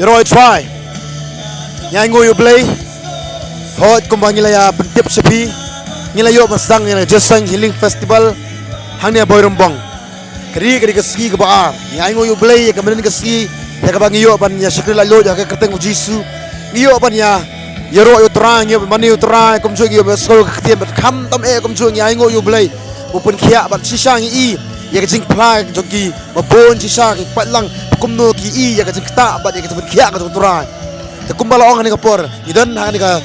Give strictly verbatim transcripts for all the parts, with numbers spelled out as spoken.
Ïaroh ïa U Trai. Ngi ainguh ïa U Blei. Hooid, kumba ngi la ïa pyntip sha phi, ngi la ïoh ban sdang ïa ka Jingïaseng Healing Festival hangne ha Bhoirymbong. Ka dei, ka dei ka sngi kaba ar. Ngi ainguh ïa U Blei ïa ka mynnin ka sngi, ïa kaba ngi ïoh ban ïa shakri laitluid ha ka kyrteng U Jisu. Ngi ïoh ban ïa ïaroh ïa U Trai, ngi ïoh ban mane ïa U Trai, kumjuh ngi ïoh ban sngew ka ktien, bad khamtam eh kumjuh ngi ainguh ïa U Blei ba u pynkhiah. Bad shisha ngi i ïa ka jingphla jong ki babun shisha ki paidlang, ba kumno ki i ïa ka jingktah bad ïa ka jingpynkhiah ka jong U Trai. Te kumba la ong ha kane ka por, ngi don ha kane ka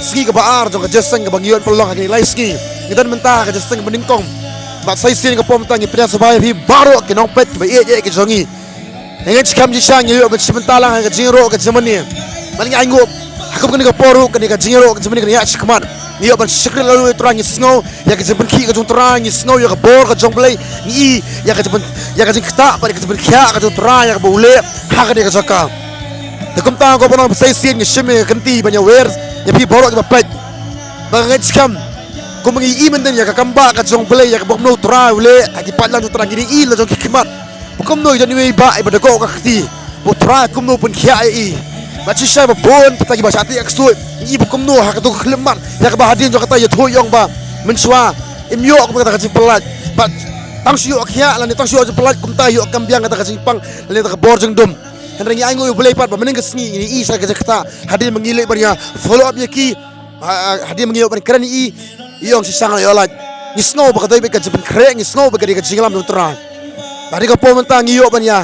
sngi kaba ar jong ka jingïaseng kaba ngi ïoh pynlong ha kine lai sngi. Ngi don mynta ha ka jingïaseng kaba nyngkong. Bad sa shisien ka por mynta ngi pdiang sngewbha ïa phi baroh ki nongpeit kiba ïeit ïeit ki jong ngi. Ngi ngeit skhem shisha ngi ïoh ban shim bynta lang ha ka jingïaroh ka jingmane. Bad ngi ainguh ha kum kane ka por ruh, kane ka jingïaroh ka jingmane kan ïaid shakhmat. Ngi ïoh ban shakri laitluid ïa U Trai, ngi sngew ïa ka jingpynkhih ka jong U Trai, ngi sngew ïa ka bor ka jong U Blei, ngi i ïa ka jingpyn, ïa ka jingktah bad ïa ka jingpynkhiah ka jong U Trai ïa kaba u leh ha kane ka jaka. Te kumta ko, ba nang sa shisien ngi shim ïa ka kynti ban ïawer ïa phi baroh kiba peit. Ba nga ngeit skhem kumba ngi i mynta ïa ka kam ba ka jong U Blei, ïa kaba kumno U Trai u leh ha ki paidlang jong U Trai, ngi i la jong ki khmat. Ba kumno i don iwei i bah iba da koh ka kti, ba U Trai kumno u pynkhiah ïa i. Bad shisha babun pat kiba shah teh ksuid, ngi i ba kumno ha kato ka khyllipmat ïa kaba hadien jong kata ïathuh ïa u ba mynshuwa im ïoh kumta kata ka jingpyllait. Bad tang shu ïoh khiah lane tang shu ïoh jingpyllait, kumta ïoh kam biang kata ka jingpang lane kata ka bor jingdum. Hynrei ngi ainguh ïa U Blei pat ba mynnin ka sngi ngi i sa ka jingktah, hadien ba ngi leit ban ïa follow up ïa ki, ha, ha, hadien ba ngi ïoh ban kren ïa i, i ong shisha nga la ïoh lait. Ngi sngew ba ka dei beit ka jingpynkhreh, ngi sngew ba ka dei ka jingïalam jong U Trai. Bad ha kane ka por mynta ngi ïoh ban ïa,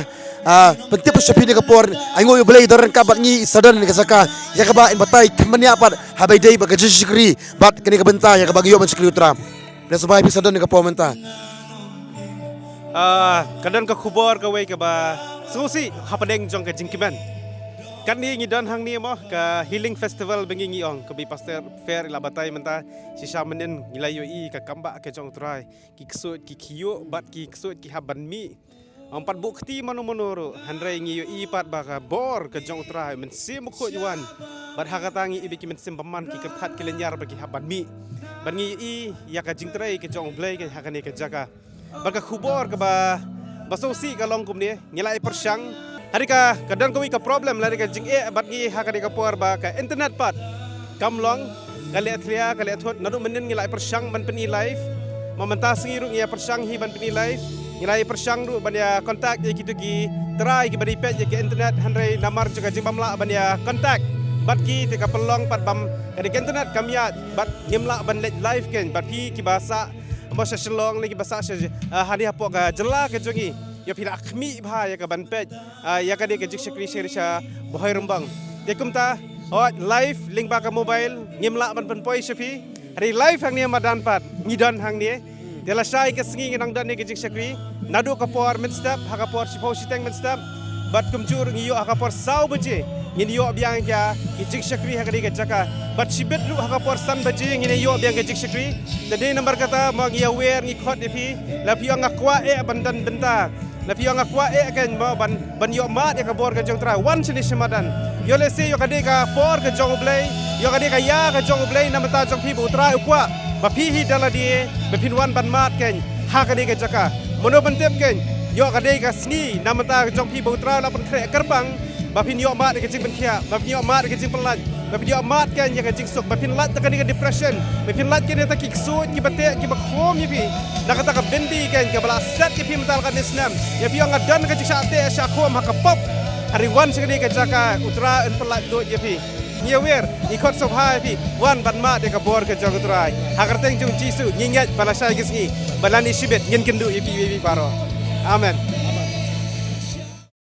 ah, pyntip sha phi ha kane ka por, ainguh ïa U Blei don ryngkat bad ngi, i Sadon ha kane ka jaka, ïa kaba in batai thma nia pat ha ba ïadei bad ka jingshakri bad kane ka bynta ïa kaba ngi ïoh ban shakri ïa U Trai. Pdiang sngewbha ïa phi Sadon ha kane ka por mynta. Ah, ka don ka khubor kawei kaba sngewsih hapdeng jong ka jingkmen. Katne ngi don hangne mo ka Healing Festival ba ngi, ngi ong, kaba i Pastor Fer i la batai mynta. Shisha mynnin ngi la ïohi ka kam ba ka jong U Trai, ki ksuid ki khih ïuh bad ki ksuid ki hap ban mih. Ym pat buh kti mano mano ruh, hynrei ngi ïohi pat ba ka bor ka jong U Trai, Mynsiem Bakhuid wan. Bad ha kata ngi i ba ki mynsiem bymman, ki kyrthat ki lynñiar ba ki hap ban mih. Bad ngi ïohi ïa ka jingtrei ka jong U Blei ha kane ka jaka. Bad ka khubor kaba, ba sngewsih ka long kumne, ngi la ïa pyrshang. Hynrei ka, ka don kawei ka problem, lane ka jingeh bad ngi ha kane ka por ba ka internet pat kam long, ka leh thlia, ka leh thut, naduh mynnin ngi la ïa pyrshang ban pyni live. Ma mynta sngi ruh ngi ïa pyrshang hi ban pyni live. Ngi la ïa pyrshang ruh ban ïa contact ïa kito ki trai kiba dei peit ïa ka internet, hynrei namar jong ka jingbym lah ban ïa contact bad ki, te ka pynlong pat ba ka dei ka internet kam ïaid bad ngim lah ban leit live kein. Bad phi kiba sah mo sha Shillong ne kiba sah sha, ah, hangne hapoh ka jylla ka jong ngi, ïa phi la khmih bha ïa ka ban peit, ah, ïa kane ka jingshakri sha, sha Bhoirymbong. Te kumta, hooid, live lyngba ka mobile ngim lah ban pynpoi sha phi. Hynrei live hangne madan pat ngi don hangne. Te lashai ka sngi ngi nang don ne ka jingshakri naduh ka por mynstep ha ka por shiphew shiteng mynstep. Bad kumjuh ruh ngi ïoh ha ka por saw baje ngin ïoh biang ïa ki jingshakri ha kane ka jaka. Bad shibit ruh ha ka por san baje ngin ïoh biang ka jingshakri. Te dei namar kata mo ngi ïawer, ngi khot ïa phi, la phi ong nga kwah eh ban don bynta, la phi ong nga kwah eh kein mo ban, ban ïoh mad ïa ka bor ka jong U Trai, wan shane sha madan. Ïoh lehse ïoh ka dei ka por ka jong U Blei, ïoh ka dei ka ïa ka jong U Blei na bynta jong phi ba U Trai u kwah ba phi hi da lade ba phin wan ban mad kein ha kane ka jaka. Mano ban tip kein, ïoh ka dei ka sngi na bynta ka jong phi ba U Trai u la pynkhreh kyrpang ba phin ïoh mad ïa ka jingpynkhiah, ba phin ïoh mad ïa ka jingpyllait, ba phin ïoh mad kein ïa ka jingsuk, ba phin lait da kane ka depression, ba phin lait kein ïa kita ki ksuid kiba teh kiba khum ïa phi. Na kata ka byndi kein kaba la set ïa phi mynta la ka bnai snem, ïa phi ong nga don ka jingshah teh shah khum ha ka pop. Hynrei wan sha kane ka jaka, U Trai un pyllait luid ïa phi. Ngi ïawer, ngi khot sngewbha ïa phi, wan ban mad ïa ka bor ka jong U Trai. Ha ka kyrteng jong U Jisu ngi ngeit ba lashai ka sngi, ba lane shibit ngin kynduh ïa phi, ïa phi baroh. Amen.